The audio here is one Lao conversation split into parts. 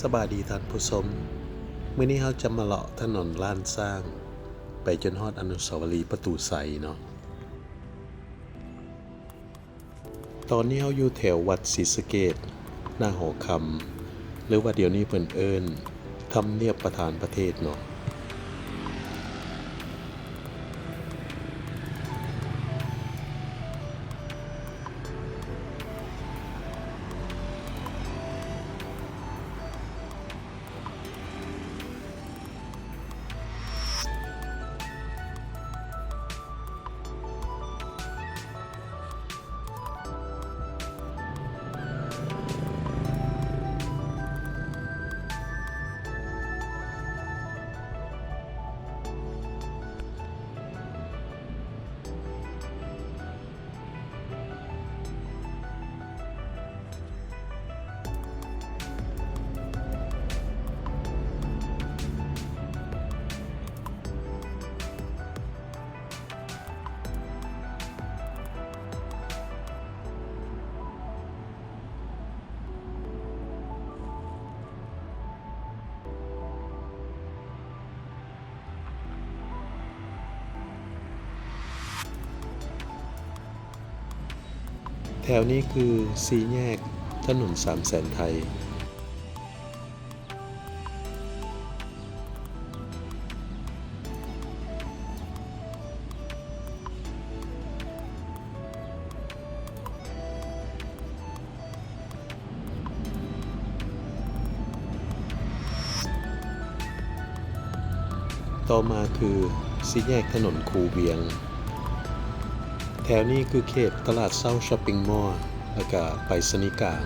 ສະບາຍດີທ່ານຜູ້ຊົມ, ມື້ນີ້ເຮົາຈະມາເລາະຖະໜົນລ້ານຊ້າງ ໄປຈົນຮອດອະນຸສາວະລີປະຕູໄຊເນາະ. ຕອນນີ້ເຮົາຢູ່ແຖວວັດສີສະເກດ ໜ້າຫໍຄຳ ຫຼືວ່າດຽວນີ້ເພິ່ນເອີ້ນທຳນຽບປະທານປະເທດເນາະ. ແຖວນີ້ຄືສີ່ແຍກຖະໜົນສາມແສນໄທ. ຕໍ່ມາຄືສີ່ແຍກຖະໜົນຄູວຽງ. ແຖວນີ້ຄືເຂດຕະຫຼາດເຊົ້າ ຊັອບປິງມໍ ແລ້ວກະໄປສະນີກາງ.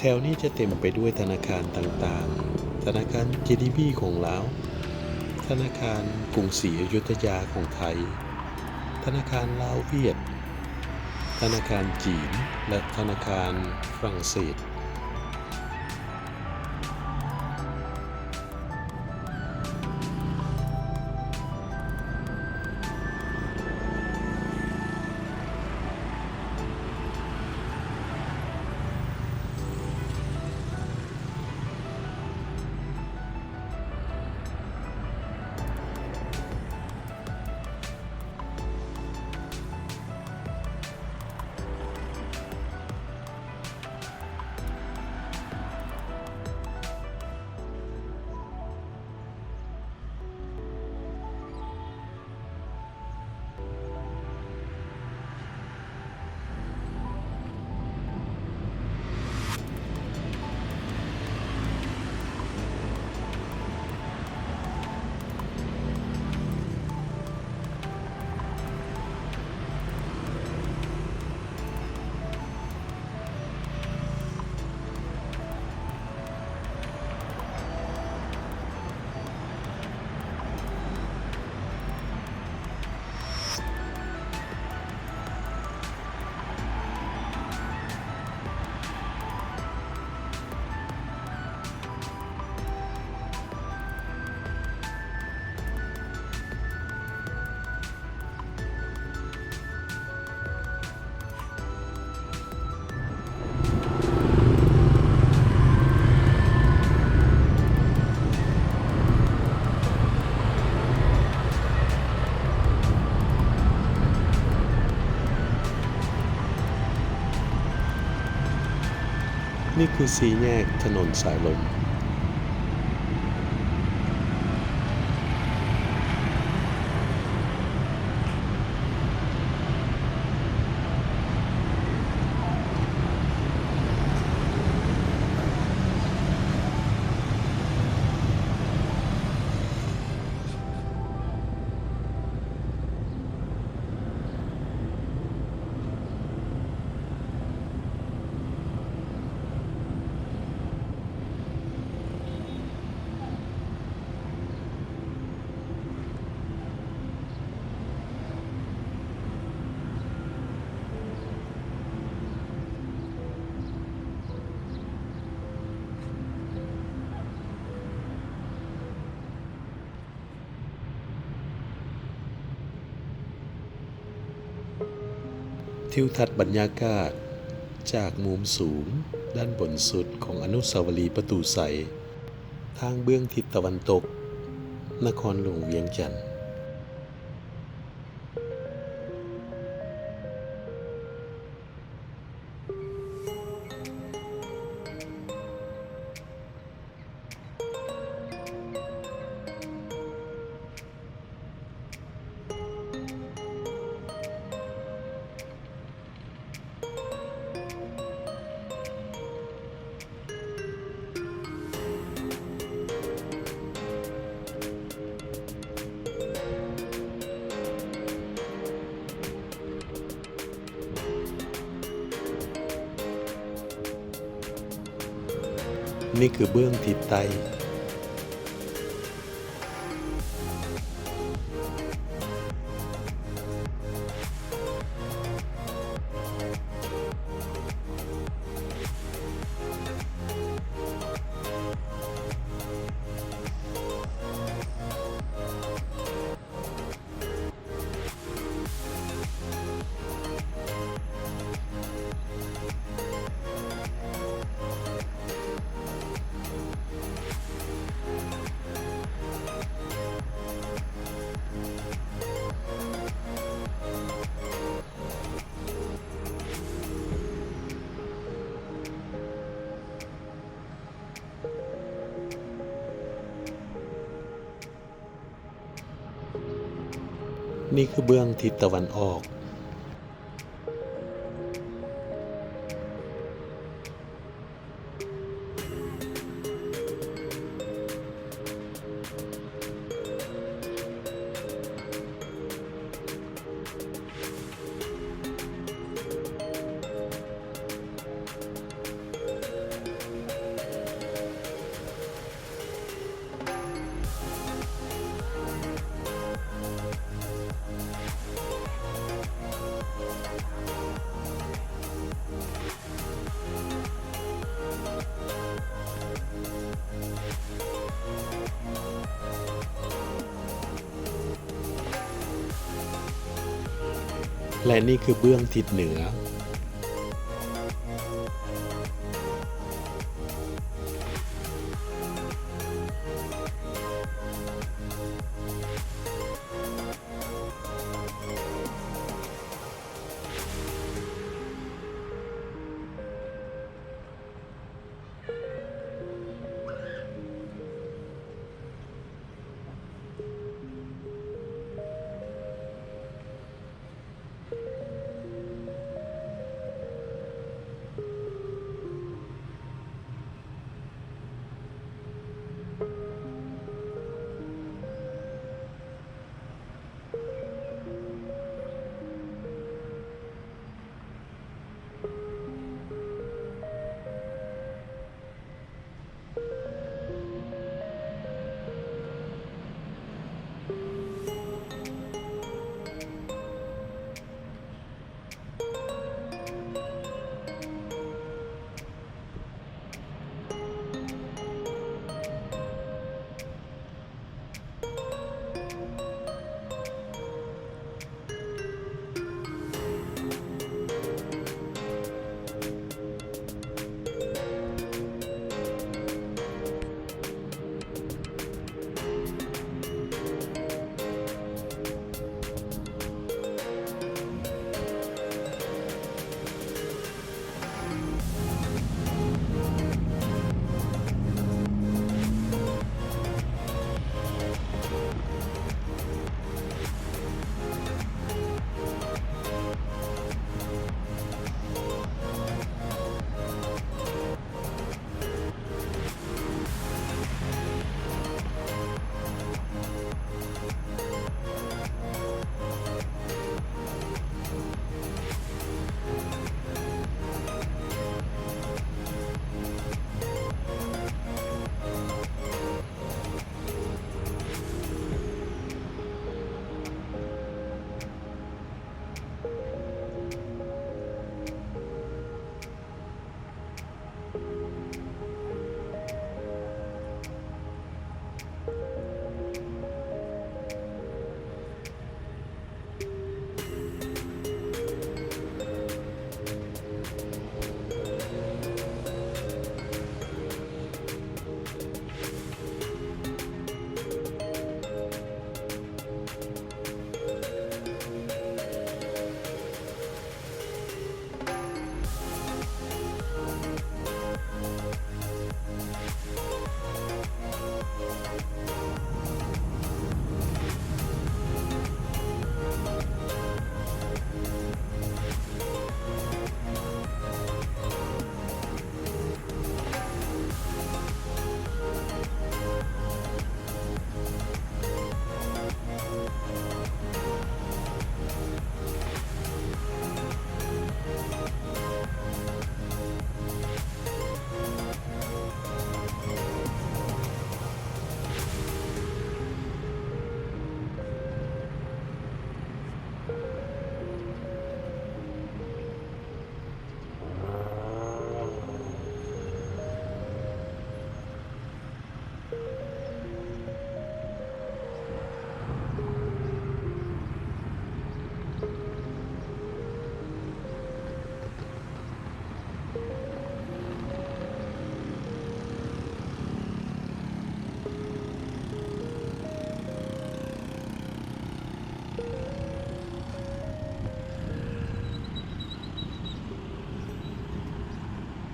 ແຖວນີ້ຈະເຕັມໄປດ້ວຍທະນາຄານຕ່າງໆ, ທະນາຄານ ເຈ ດີ ບີ ຂອງລາວ, ທະນາຄານກຸງສີອະຍຸດທະຍາຂອງໄທ, ທະນາຄານລາວຫວຽດ, ທະນາຄານຈີນ ແລະ ທະນາຄານຝຣັ່ງເສດ. ແ ນີ້ຄືສີ່ແຍກຖະໜົນສາຍລົມ. ທິວທັດບັນຍາກາດຈາກມຸມສູງດ້ານບົນສຸດຂອງອະນຸສາວະລີປະຕູໄຊ, ທາງເບື້ອງທິດຕາເວັນຕົກ ນະຄອນຫຼວງວຽງຈັນ. ນີ້ຄືເບື້ອງທິດໃຕ້. ນີ້ຄືເບື້ອງທິດຕາເວັນອອກ. ແລະ ນີ້ຄືເບື້ອງທິດເໜືອ.